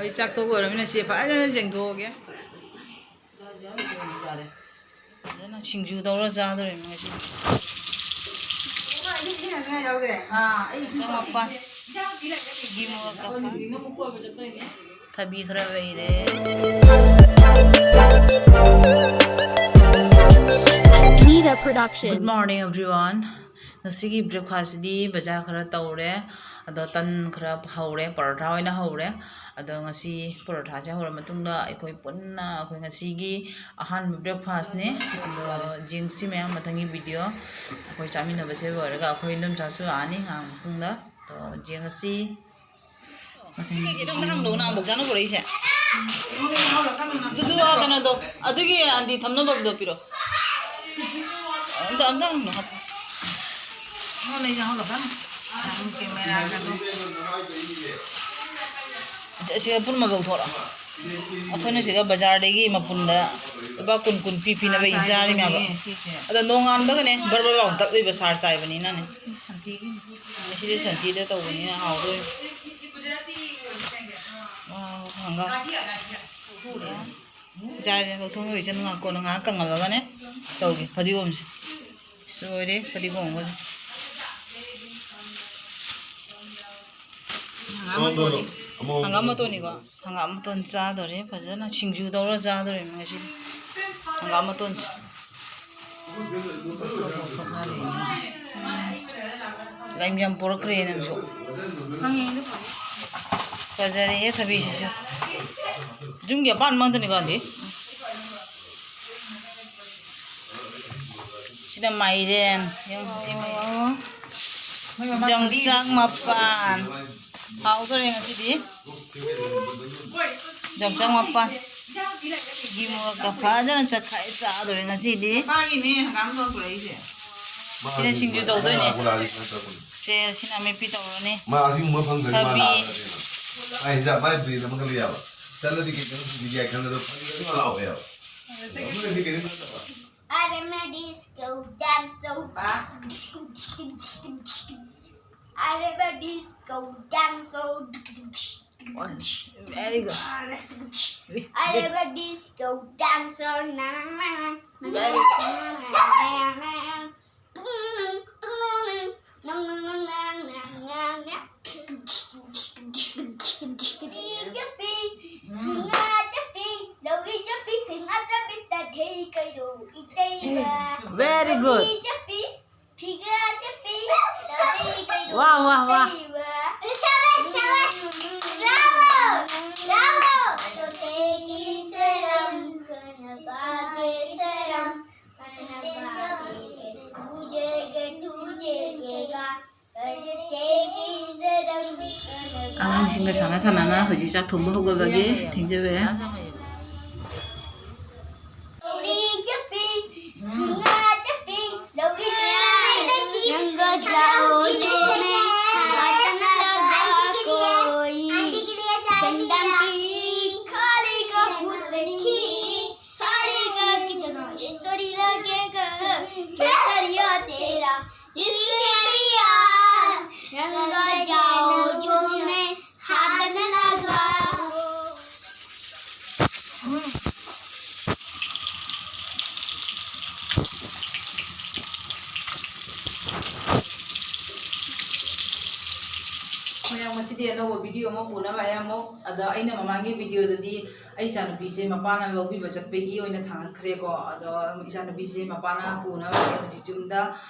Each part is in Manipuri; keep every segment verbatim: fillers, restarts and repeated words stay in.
ꯑꯩ ꯆꯥꯛ ꯇꯣꯛ ꯑꯣꯏꯔꯃꯤꯅ ꯁꯤ ꯐꯖꯅ ꯆꯦꯡꯊꯣꯛꯑꯒꯦ꯫ ꯐꯖꯅ ꯁꯤꯡꯖꯨ ꯇꯧꯔ ꯆꯥꯗꯣꯔꯤꯕꯅꯤ ꯉꯁꯤ꯫ ꯆꯃꯥꯄꯜ꯫ ꯊꯕꯤ ꯈꯔ ꯂꯩꯔꯦ꯫ Nita Production. Good morning, everyone. ꯉꯁꯤꯒꯤ breakfastꯁꯤꯗꯤ ꯕꯖꯥꯔ ꯈꯔ ꯇꯧꯔꯦ, ꯑꯗꯣ ꯇꯟ ꯈꯔ ꯍꯧꯔꯦ, ꯄꯔꯣꯊꯥ ꯑꯣꯏꯅ ꯍꯧꯔꯦ꯫ ꯑꯗꯣ ꯉꯁꯤ ꯄꯔꯣꯊꯥꯁꯦ ꯍꯧꯔ ꯃꯇꯨꯡꯗ ꯑꯩꯈꯣꯏ ꯄꯨꯟꯅ ꯑꯩꯈꯣꯏ ꯉꯁꯤꯒꯤ ꯑꯍꯥꯟꯕ breakfastꯅꯤ꯫ ꯑꯗꯣ ꯌꯦꯡꯁꯤ ꯃꯌꯥꯝ ꯃꯊꯪꯒꯤ video꯫ ꯑꯩꯈꯣꯏ ꯆꯥꯃꯤꯟꯅꯕꯁꯦ ꯂꯣꯏꯔꯒ ꯑꯩꯈꯣꯏ ꯏꯗꯣꯝꯆꯥꯁꯨ ꯂꯥꯛꯑꯅꯤ ꯉꯥꯏꯍꯥꯛ ꯃꯇꯨꯡꯗ꯫ ꯑꯗꯣ ꯌꯦꯡꯉꯁꯤ꯫ ꯃꯊꯪꯒꯤ ꯀꯩꯅꯣꯝꯇ ꯍꯥꯡꯗꯣꯛꯎ, ꯅꯍꯥꯟ ꯕꯣꯛꯆꯥꯅ ꯄꯨꯔꯛꯏꯁꯦ꯫ ꯑꯗꯨꯗꯣ ꯀꯩꯅꯣꯗꯣ, ꯑꯗꯨꯒꯤ ꯑꯟꯗꯤ ꯊꯝꯅꯕꯗꯣ ꯄꯤꯔꯛꯑꯣ꯫ ꯑꯝꯇ, ꯑꯝꯇ ꯍꯥꯡꯗꯣꯛ ꯍꯥꯞꯄꯣ꯫ ꯑꯁꯤꯒ ꯄꯨꯝꯅꯃꯛ ꯂꯧꯊꯣꯔꯛꯑꯣ꯫ ꯑꯩꯈꯣꯏꯅ ꯁꯤꯗ ꯕꯖꯥꯔꯗꯒꯤ ꯃꯄꯨꯟꯗ ꯂꯨꯄꯥ ꯀꯨꯟ ꯀꯨꯟ ꯄꯤ ꯄꯤꯅꯕ ꯏꯟꯖꯥꯔꯤꯅꯦꯕ꯫ ꯁꯤꯁꯦ꯫ ꯑꯗꯣ ꯅꯣꯡꯉꯥꯟꯕꯒꯅꯦ ꯕꯔ ꯕꯔ ꯂꯥꯎꯅ ꯇꯠꯂꯤꯕ ꯁꯥꯔ ꯆꯥꯏꯕꯅꯤꯅꯅꯦ꯫ ꯁꯤ ꯁꯟꯊꯤꯒꯤꯅꯤ꯫ ꯉꯁꯤꯗꯤ ꯁꯟꯊꯤꯗ ꯇꯧꯕꯅꯤꯅ ꯍꯥꯎꯗꯣꯏꯅꯤ꯫ ꯑꯣ, ꯍꯪꯒꯥꯝ꯫ ꯌꯥꯔꯦ, ꯂꯧꯊꯣꯛꯑꯒ ꯏꯆꯟ ꯉꯥꯏꯍꯥꯛ ꯀꯣꯟꯅ ꯉꯥꯏꯍꯥꯛ ꯀꯪꯍꯜꯂꯒꯅꯦ ꯇꯧꯒꯦ ꯐꯗꯤꯒꯣꯝꯁꯦ꯫ ꯂꯣꯏꯔꯦ ꯐꯗꯤꯒꯣꯝꯒꯁꯦ꯫ ꯍꯪꯒꯥꯝ ꯃꯇꯣꯟꯅꯤ꯫ ꯍꯪꯒꯥꯝ ꯃꯇꯣꯟꯅꯤꯀꯣ꯫ ꯍꯪꯒꯥꯝ ꯃꯇꯣꯟ ꯆꯥꯗꯣꯔꯦ ꯐꯖꯅ ꯁꯤꯡꯖꯨ ꯇꯧꯔ ꯆꯥꯗꯣꯔꯦ ꯉꯁꯤꯗꯤ꯫ ꯍꯪꯒꯥꯝ ꯃꯇꯣꯟꯁꯦ꯫ ꯂꯥꯏꯝ ꯌꯥꯝ ꯄꯣꯔꯛꯈ꯭ꯔꯦ ꯅꯪꯁꯨ꯫ ꯐꯖꯔꯦꯍꯦ ꯊꯕꯤꯁꯤꯁꯨ꯫ ꯌꯨꯝꯒꯤ ꯑꯄꯥꯟꯕ ꯉꯥꯛꯇꯅꯤꯀꯣ ꯑꯟꯗꯤ꯫ ꯁꯤꯅ ꯃꯥꯏꯔꯦꯟ꯫ ꯌꯦꯡꯉꯨ, ꯁꯤ ꯃꯥꯏꯔꯦꯟ꯫ ꯌꯣꯡꯆꯥꯛ ꯃꯄꯥꯟ꯫ ꯍꯥꯎꯗꯣꯔꯦ ꯉꯁꯤꯗꯤ꯫ ꯌꯣꯡꯆꯥꯛ ꯃꯄꯥꯟ꯫ ꯒꯤ ꯃꯣꯔꯣꯛꯀ ꯐꯖꯅ ꯆꯠꯈꯥꯏ ꯆꯥꯗꯣꯔꯦ ꯉꯁꯤꯗꯤ꯫ ꯃꯥꯒꯤꯅꯦ ꯍꯪꯒꯥꯝ ꯃꯇꯣꯟ ꯄꯨꯔꯛꯏꯁꯦ꯫ ꯁꯤꯅ ꯁꯤꯡꯖꯨ ꯇꯧꯗꯣꯏꯅꯦ꯫ ꯁꯦ, ꯁꯤꯅ ꯑꯃꯦꯠꯄꯤ ꯇꯧꯔꯅꯤ꯫ ꯃꯥ ꯑꯁꯤꯒꯨꯝꯕ ꯐꯪꯗ꯭ꯔꯗꯤ ꯃꯥ ꯊꯕꯤ꯫ ꯂꯥꯛꯑꯔꯣꯏ꯫ ꯃꯥ ꯍꯤꯟꯖꯥꯡ, ꯃꯥꯏ ꯕ꯭ꯔꯦꯟ ꯑꯃꯈꯛ ꯌꯥꯕ꯫ ꯆꯠꯂꯗꯤ ꯀꯩꯅꯣ ꯊꯤꯕꯤꯒꯦ ꯍꯥꯏ ꯈꯜꯂꯒ ꯐꯪꯗ꯭ꯔꯗꯤ ꯃꯥ ꯂꯥꯛꯑꯣꯏ ꯍꯥꯏꯕ꯫ ꯑꯗꯨꯅꯗꯤ ꯀꯩꯅꯣ ꯅꯠꯇꯕ꯫ I'm a disco dancer. I'm a disco dancer. Very good. I am a disco dancer. Na, na, na, na, Very na, na, na, na. Very good. Wow, wow, wow. ꯑꯉꯥꯡꯁꯤꯡꯒ ꯁꯥꯟꯅ ꯁꯥꯟꯅꯅ ꯍꯧꯖꯤꯛ ꯆꯥꯛ ꯊꯣꯡꯕ ꯍꯧꯒꯠꯂꯒꯦ꯫ ꯊꯦꯡꯖꯕ ꯌꯥꯏ꯫ ꯃꯌꯥꯝ, ꯉꯁꯤꯗꯤ ꯑꯅꯧꯕ video ꯑꯃ ꯄꯨꯅꯕ ꯑꯩ ꯑꯃꯨꯛ, ꯑꯗꯣ ꯑꯩꯅ ꯃꯃꯥꯡꯒꯤ videoꯗꯗꯤ ꯑꯩ ꯏꯆꯥꯅꯨꯄꯤꯁꯦ ꯃꯄꯥꯅ ꯂꯧꯕꯤꯕ ꯆꯠꯄꯒꯤ ꯑꯣꯏꯅ ꯊꯥꯡꯒꯠꯈ꯭ꯔꯦꯀꯣ꯫ ꯑꯗꯣ ꯏꯆꯥꯅꯨꯄꯤꯁꯦ ꯃꯄꯥꯅ ꯄꯨꯅꯕ ꯑꯩ ꯍꯧꯖꯤꯛ ꯌꯨꯝꯗ,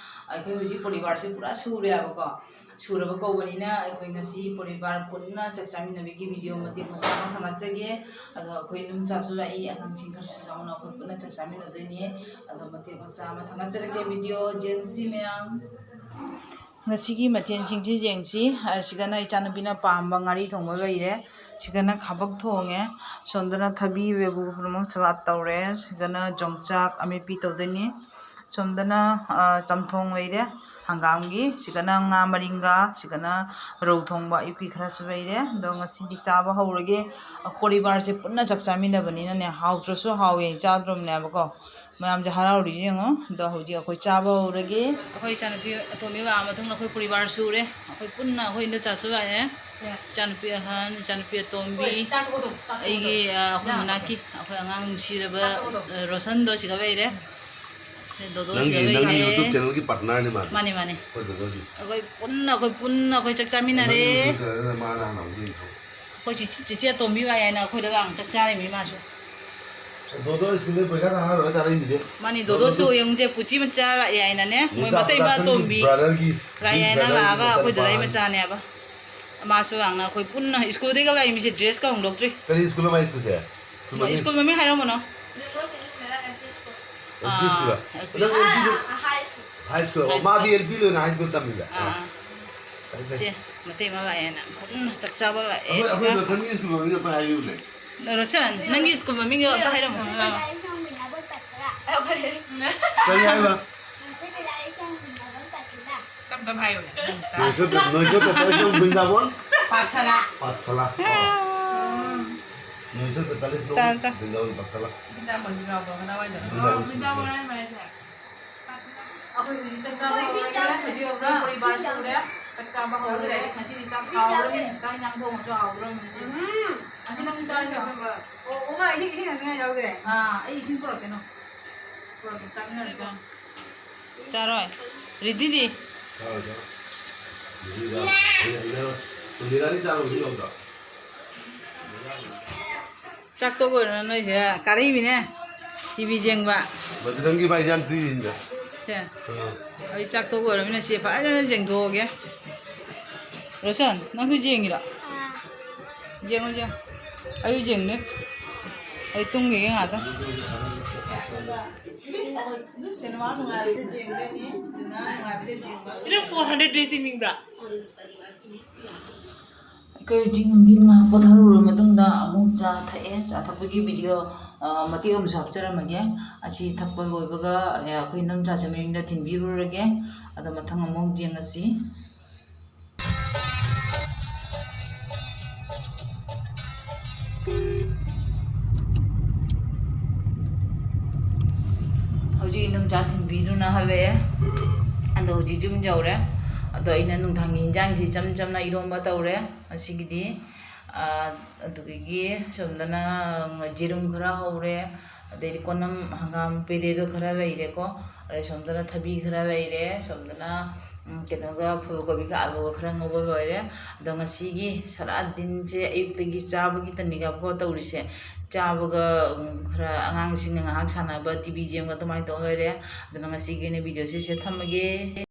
ꯑꯩꯈꯣꯏ ꯍꯧꯖꯤꯛ ꯄꯣꯂꯤꯕꯥꯔꯁꯦ ꯄꯨꯔꯥ ꯁꯨꯔꯦꯕꯀꯣ꯫ ꯁꯨꯔꯕ ꯀꯧꯕꯅꯤꯅ ꯑꯩꯈꯣꯏ ꯉꯁꯤ ꯄꯣꯂꯤꯕꯥꯔ ꯄꯨꯟꯅ ꯆꯥꯛ ꯆꯥꯃꯤꯟꯅꯕꯒꯤ video ꯃꯇꯦꯛ ꯃꯆꯥ ꯑꯃ ꯊꯥꯡꯒꯠꯆꯒꯦ꯫ ꯑꯗꯣ ꯑꯩꯈꯣꯏ ꯏꯗꯣꯝꯆꯥꯁꯨ ꯂꯥꯛꯏ, ꯑꯉꯥꯡꯁꯤꯡ ꯈꯔꯁꯨ ꯌꯥꯎꯅ ꯑꯩꯈꯣꯏ ꯄꯨꯟꯅ ꯆꯥꯛ ꯆꯥꯃꯤꯟꯅꯗꯣꯏꯅꯦ꯫ ꯑꯗꯣ ꯃꯇꯦꯛ ꯃꯆꯥ ꯑꯃ ꯊꯥꯡꯒꯠꯆꯔꯛꯀꯦ, video ꯌꯦꯡꯁꯤ ꯃꯌꯥꯝ꯫ ꯉꯁꯤꯒꯤ ꯃꯊꯦꯜꯁꯤꯡꯁꯤ ꯌꯦꯡꯁꯤ꯫ ꯑꯁꯤꯒꯅ ꯏꯆꯥꯅꯨꯄꯤꯅ ꯄꯥꯝꯕ ꯉꯥꯔꯤ ꯊꯣꯡꯕ ꯂꯩꯔꯦ꯫ ꯁꯤꯒꯅ ꯈꯥꯕꯛ ꯊꯣꯡꯉꯦ꯫ ꯁꯣꯝꯗꯅ ꯊꯕꯤ ꯕꯦꯕꯨ ꯄꯨꯝꯅꯃꯛ ꯁꯂꯥꯠ ꯇꯧꯔꯦ꯫ ꯁꯤꯒꯅ ꯌꯣꯡꯆꯥꯛ ꯑꯃꯦꯠꯄꯤ ꯇꯧꯗꯣꯏꯅꯤ꯫ ꯁꯣꯝꯗꯅ, ꯑ, ꯆꯝꯊꯣꯡ ꯂꯩꯔꯦ꯫ ꯍꯪꯒꯥꯝꯒꯤ, ꯁꯤꯒꯅ ꯉꯥ ꯃꯔꯤꯡꯒ, ꯁꯤꯒꯅ ꯔꯧ ꯊꯣꯡꯕ ꯑꯌꯨꯛꯀꯤ ꯈꯔꯁꯨ ꯂꯩꯔꯦ꯫ ꯑꯗꯣ ꯉꯁꯤꯗꯤ ꯆꯥꯕ ꯍꯧꯔꯒꯦ꯫ ꯄꯣꯔꯤꯕꯥꯔꯁꯦ ꯄꯨꯟꯅ ꯆꯥꯛ ꯆꯥꯃꯤꯟꯅꯕꯅꯤꯅꯅꯦ, ꯍꯥꯎꯇ꯭ꯔꯁꯨ ꯍꯥꯎꯋꯦ ꯆꯥꯗ꯭ꯔꯣꯕꯅꯦꯕꯀꯣ꯫ ꯃꯌꯥꯝꯁꯦ ꯍꯔꯥꯎꯔꯤꯁꯦ ꯌꯦꯡꯉꯣ꯫ ꯑꯗꯣ ꯍꯧꯖꯤꯛ ꯑꯩꯈꯣꯏ ꯆꯥꯕ ꯍꯧꯔꯒꯦ꯫ ꯑꯩꯈꯣꯏ ꯏꯆꯥꯅꯨꯄꯤ ꯑꯇꯣꯝꯕꯤ ꯂꯥꯛꯑ ꯃꯇꯨꯡꯗ ꯑꯩꯈꯣꯏ ꯄꯣꯔꯤꯕꯥꯔ ꯁꯨꯔꯦ꯫ ꯑꯩꯈꯣꯏ ꯄꯨꯟꯅ ꯑꯩꯈꯣꯏ ꯏꯟꯗꯣꯆꯥꯁꯨ ꯂꯥꯛꯑꯦ꯫ ꯏꯆꯥꯅꯨꯄꯤ ꯑꯍꯟ, ꯏꯆꯥꯅꯨꯄꯤ ꯑꯇꯣꯝꯕꯤ, ꯑꯩꯒꯤ, ꯑ, ꯑꯩꯈꯣꯏ ꯃꯅꯥꯛꯀꯤ ꯑꯩꯈꯣꯏ ꯑꯉꯥꯡ ꯅꯨꯡꯁꯤꯔꯕ, ꯑ, ꯔꯣꯁꯟꯗꯣ ꯁꯤꯗ ꯂꯩꯔꯦ꯫ ꯗꯣꯗꯣ ꯅꯪꯒꯤ, ꯁꯤꯗ ꯅꯪꯒꯤ ꯂꯩꯔꯦ꯫ YouTube channelꯒꯤ partnerꯅꯤ ꯃꯥꯗꯤ꯫ ꯃꯥꯅꯦ, ꯃꯥꯅꯦ꯫ ꯑꯩꯈꯣꯏ ꯗꯣꯗꯣꯒꯤ꯫ ꯑꯩꯈꯣꯏ ꯄꯨꯟꯅ, ꯑꯩꯈꯣꯏ ꯄꯨꯟꯅ ꯑꯩꯈꯣꯏ ꯆꯥꯛ ꯆꯥꯃꯤꯟꯅꯔꯦ꯫ ꯅꯪꯒꯤ YouTube channelꯗ ꯃꯥꯅ ꯍꯥꯟꯅ ꯍꯧꯗꯣꯛꯏꯅꯤ꯫ ꯑꯩꯈꯣꯏ ꯆꯤꯆꯦ, ꯆꯤꯆꯦ ꯑꯇꯣꯝꯕꯤ ꯋꯥꯏ ꯍꯥꯏꯅ ꯑꯩꯈꯣꯏꯗ ꯂꯥꯛꯑ ꯆꯥꯛ ꯆꯥꯔꯤꯃꯤ ꯃꯥꯁꯨ꯫ ꯗꯣꯗꯣ ꯁ꯭ꯀꯨꯜꯗ ꯄꯩꯁꯥ ꯊꯥꯔ ꯂꯣꯏꯔ ꯆꯥꯔꯛꯏꯅꯤꯁꯦ꯫ ꯃꯥꯅꯤ, ꯗꯣꯗꯣꯁꯨ ꯗꯣꯗꯣꯁꯨ ꯌꯦꯡꯉꯨꯁꯦ, ꯄꯨꯆꯤ ꯃꯆꯥ ꯂꯥꯛꯑꯦ ꯍꯥꯏꯅꯅꯦ, ꯃꯣꯏ ꯅꯤꯇꯥ ꯃꯇꯩ ꯃꯥ ꯄ꯭ꯔꯗꯛꯁꯟꯒꯤ ꯇꯣꯝꯕꯤ brotherꯒꯤ ꯂꯥꯛꯑꯦ big ꯍꯥꯏꯅ brotherꯒꯤ ꯂꯥꯛꯑꯒ ꯑꯩꯈꯣꯏ ꯗꯗꯥꯏ ꯃꯆꯥꯅꯨꯄꯥꯅꯤ꯫ ꯃꯆꯥꯅꯦꯕ꯫ ꯃꯥꯁꯨ ꯂꯥꯛꯅ ꯑꯩꯈꯣꯏ ꯄꯨꯟꯅ ꯁ꯭ꯀꯨꯜꯗꯩꯒ ꯂꯥꯛꯏ ꯃꯤꯁꯦ, dressꯀ ꯍꯣꯡꯗꯣꯛꯇ꯭ꯔꯤ꯫ ꯀꯔꯤ ꯁ꯭ꯀꯨꯜꯅꯣ ꯃꯥꯏ ꯁ꯭ꯀꯨꯜꯁꯦ? ꯁ꯭ꯀꯨꯜ ꯃꯃꯤꯡ? ꯁ꯭ꯀꯨꯜ ꯃꯃꯤꯡ ꯍꯥꯏꯔꯝꯃꯨꯅꯣ꯫ L P school. ꯑꯥ, ꯑꯦꯜ ꯄꯤ ꯁ꯭ꯀꯨꯜ꯫ ꯑꯗꯨ ꯑꯦꯜ ꯄꯤ ꯁ꯭ꯀꯨꯜ꯫ ꯑꯥ, ꯍꯥꯏ ꯁ꯭ꯀꯨꯜ꯫ High school. ꯑꯣ, ꯍꯥꯏ ꯁ꯭ꯀꯨꯜ꯫ ꯃꯥꯗꯤ ꯑꯦꯜ ꯄꯤ ꯂꯣꯏꯅ ꯍꯥꯏ ꯁ꯭ꯀꯨꯜ ꯇꯝꯃꯤꯕ꯫ ꯑꯥ, ꯑꯥ꯫ ꯐꯩ, ꯐꯩ꯫ ꯁꯦ, ꯃꯇꯩ ꯑꯃ ꯂꯥꯛꯑꯦꯅ ꯄꯨꯟꯅ ꯆꯥꯛ ꯆꯥꯕ ꯂꯥꯛꯑꯦ ꯑꯩꯈꯣꯏ, ꯑꯩꯈꯣꯏ ꯁꯤꯗ꯫ ꯂꯣꯏꯁꯪꯒꯤ ꯁ꯭ꯀꯨꯜ ꯃꯃꯤꯡꯗꯣ ꯑꯝꯇ ꯍꯥꯏꯕꯤꯌꯨꯅꯦ꯫ ꯔꯣꯁꯟ, ꯅꯪꯒꯤ ꯁ꯭ꯀꯨꯜ ꯃꯃꯤꯡꯗꯣ ꯑꯝꯇ ꯍꯥꯏꯔꯝꯃꯣ꯫ ꯀꯔꯤ ꯍꯥꯏꯕ? ꯇꯞ ꯇꯞ ꯍꯥꯏꯌꯨꯅꯦ꯫ ꯅꯣꯏꯁꯣ ꯇ-, ꯅꯣꯏꯁꯣ ꯇꯇꯥ ꯁ꯭ꯌꯥꯝ ꯕ꯭ꯔꯤꯟꯗꯥꯕꯣꯟ? ꯄꯥꯊꯁꯥꯂꯥ꯫ ꯄꯥꯊꯁꯥꯂꯥ꯫ ꯑꯣ꯫ ꯅꯣꯏꯁꯣ ꯇꯇꯥ ꯁ꯭ꯌꯥꯝ ꯆꯥꯔꯣ, ꯆꯥꯔꯣ꯫ ꯕ꯭ꯔꯤꯟꯗꯥꯕꯣꯟ ꯄꯥꯊꯁꯥꯂꯥ꯫ ꯕ꯭ꯔꯤꯟꯗꯥꯕꯣꯟ ꯀꯗꯥꯏꯋꯥꯏꯗꯅꯣ? ꯕ꯭ꯔꯤꯟꯗꯥꯕꯣꯟ ꯑꯣ, ꯕ꯭ꯔꯤꯟꯗꯥꯕꯣꯟ ꯍꯥꯏ ꯃꯥꯜꯂꯦ꯫ ꯑꯩꯈꯣꯏ ꯍꯧꯖꯤꯛ ꯆꯥꯛ ꯆꯥꯕ ꯍꯧꯔꯦ꯫ ꯍꯧꯖꯤꯛ ꯑꯩꯈꯣꯏ ꯄꯣꯔꯤꯕꯥꯔ ꯁꯨꯔꯦ꯫ ꯆꯥꯛ ꯆꯥꯕ ꯍꯧꯔꯦ꯫ ꯉꯁꯤꯗꯤ ꯆꯥꯛ ꯍꯥꯎꯔꯅꯤ꯫ ꯆꯥꯛ ꯏꯟꯖꯥꯡ ꯊꯣꯡꯕꯁꯨ ꯍꯥꯎꯗ꯭ꯔꯣ ꯉꯁꯤ? ꯎꯝ꯫ ꯑꯗꯨ ꯅꯪ ꯆꯥꯔꯤꯔꯣ? ꯑꯣ, ꯑꯣ, ꯃꯥ ꯏꯁꯤꯡ, ꯏꯁꯤꯡ ꯊꯛꯅꯤꯡꯉꯥꯏ ꯌꯥꯎꯗ꯭ꯔꯦ? ꯑꯥ, ꯑꯩ ꯏꯁꯤꯡ ꯄꯨꯔꯛꯀꯦ, ꯅꯪ꯫ ꯄꯨꯔꯛꯀꯦ, ꯆꯥꯃꯤꯟꯅꯔꯁꯦ꯫ ꯆꯥꯔꯣꯏ꯫ ꯔꯤꯗꯤꯗꯤ? ꯆꯥꯔꯣꯏ, ꯆꯥꯔꯣꯏ꯫ ꯔꯤꯗꯤꯗꯤ ꯆꯥꯔꯣꯏ꯫ ꯏꯟꯗꯤꯔꯥꯗꯤ ꯆꯥꯔꯣꯏ, ꯏꯁꯤꯡ ꯌꯥꯎꯗ꯭ꯔꯣ? ꯆꯥꯛ ꯇꯣꯛ ꯑꯣꯏꯔꯣ ꯅꯣꯏꯁꯦ? ꯀꯥꯔꯛꯏꯃꯤꯅꯦ꯫ ꯇꯤ ꯚꯤ ꯌꯦꯡꯕ꯫ ꯕꯖꯔꯪꯒꯤ ꯚꯥꯏꯖꯥꯟ ꯐ꯭ꯔꯤ ꯌꯦꯡꯕ꯫ ꯁꯦ꯫ ꯑꯥ꯫ ꯑꯩ ꯆꯥꯛ ꯇꯣꯛ ꯑꯣꯏꯔꯃꯤꯅ ꯁꯦ ꯐꯖꯅ ꯌꯦꯡꯊꯣꯛꯑꯒꯦ꯫ ꯔꯣꯁꯟ, ꯅꯪꯁꯨ ꯌꯦꯡꯉꯤꯔꯣ? ꯑꯥ꯫ ꯌꯦꯡꯉꯣ, ꯌꯦꯡꯉꯣ꯫ ꯑꯩꯁꯨ ꯌꯦꯡꯅꯤ꯫ ꯑꯩ ꯇꯨꯝꯈꯤꯒꯦ ꯉꯥꯛꯇꯪ꯫ ꯑꯗꯨ ꯁꯤꯅꯦꯃꯥ ꯅꯨꯡꯉꯥꯏꯕꯁꯦ ꯌꯦꯡꯗꯣꯏꯅꯤ꯫ ꯁꯤꯅꯦꯃꯥ ꯅꯨꯡꯉꯥꯏꯕꯁꯦ ꯌꯦꯡꯕ꯫ ꯑꯗꯨ four hundred days ꯌꯦꯡꯅꯤꯡꯕ꯭ꯔꯥ? ꯑꯩꯈꯣꯏ ꯍꯧꯖꯤꯛ ꯅꯨꯡꯊꯤꯟ ꯉꯥꯏꯍꯥꯛ ꯄꯣꯊꯥꯔꯨꯔꯕ ꯃꯇꯨꯡꯗ ꯑꯃꯨꯛ ꯆꯥ ꯊꯛꯑꯦ꯫ ꯆꯥ ꯊꯛꯄꯒꯤ video, ꯑ, ꯃꯇꯦꯛ ꯑꯃꯁꯨ ꯍꯥꯞꯆꯔꯝꯃꯒꯦ꯫ ꯑꯁꯤ ꯊꯛꯄ ꯂꯣꯏꯕꯒ, ꯑ, ꯑꯩꯈꯣꯏ ꯏꯅꯝꯆꯥꯁꯦ ꯃꯌꯨꯝꯗ ꯊꯤꯟꯕꯤꯔꯨꯔꯒꯦ꯫ ꯑꯗꯣ ꯃꯊꯪ ꯑꯃꯨꯛ ꯌꯦꯡꯉꯁꯤ꯫ ꯍꯧꯖꯤꯛ ꯏꯅꯝꯆꯥ ꯊꯤꯟꯕꯤꯗꯨꯅ ꯍꯜꯂꯛꯑꯦ꯫ ꯑꯗꯣ ꯍꯧꯖꯤꯛ ꯌꯨꯝ ꯌꯧꯔꯦ꯫ ꯑꯗꯣ ꯑꯩꯅ ꯅꯨꯡꯗꯥꯡꯒꯤ ꯏꯟꯖꯥꯡꯁꯤ ꯏꯆꯝ ꯆꯝꯅ ꯏꯔꯣꯝꯕ ꯇꯧꯔꯦ ꯉꯁꯤꯒꯤꯗꯤ꯫ ꯑꯥ, ꯑꯗꯨꯗꯒꯤ ꯁꯣꯝꯗꯅ ꯌꯦꯔꯨꯝ ꯈꯔ ꯍꯧꯔꯦ, ꯑꯗꯩꯗꯤ ꯀꯣꯅꯝ ꯍꯪꯒꯥꯝ ꯄꯦꯔꯦꯗꯣ ꯈꯔ ꯂꯩꯔꯦꯀꯣ, ꯑꯗꯩ ꯁꯣꯝꯗꯅ ꯊꯕꯤ ꯈꯔ ꯂꯩꯔꯦ, ꯁꯣꯝꯗꯅ, ꯎꯝ, ꯀꯩꯅꯣꯒ ꯐꯨꯜ ꯀꯣꯕꯤꯒ ꯑꯂꯨꯒ ꯈꯔ ꯉꯧꯕ ꯂꯣꯏꯔꯦ꯫ ꯑꯗꯣ ꯉꯁꯤꯒꯤ ꯁꯔꯥ ꯗꯤꯟꯁꯦ ꯑꯌꯨꯛꯇꯒꯤ ꯆꯥꯕꯒꯤ ꯇꯅꯤꯒꯥꯕꯀꯣ ꯇꯧꯔꯤꯁꯦ꯫ ꯆꯥꯕꯒ, ꯎꯝ, ꯈꯔ ꯑꯉꯥꯡꯁꯤꯡꯒ ꯉꯥꯏꯍꯥꯛ ꯁꯥꯟꯅꯕ, ꯇꯤ ꯚꯤ ꯌꯦꯡꯕ ꯑꯗꯨꯃꯥꯏꯅ ꯇꯧ ꯂꯣꯏꯔꯦ꯫ ꯑꯗꯨꯅ ꯉꯁꯤꯒꯤ ꯑꯣꯏꯅ video ꯁꯤꯁꯦ ꯊꯝꯃꯒꯦ꯫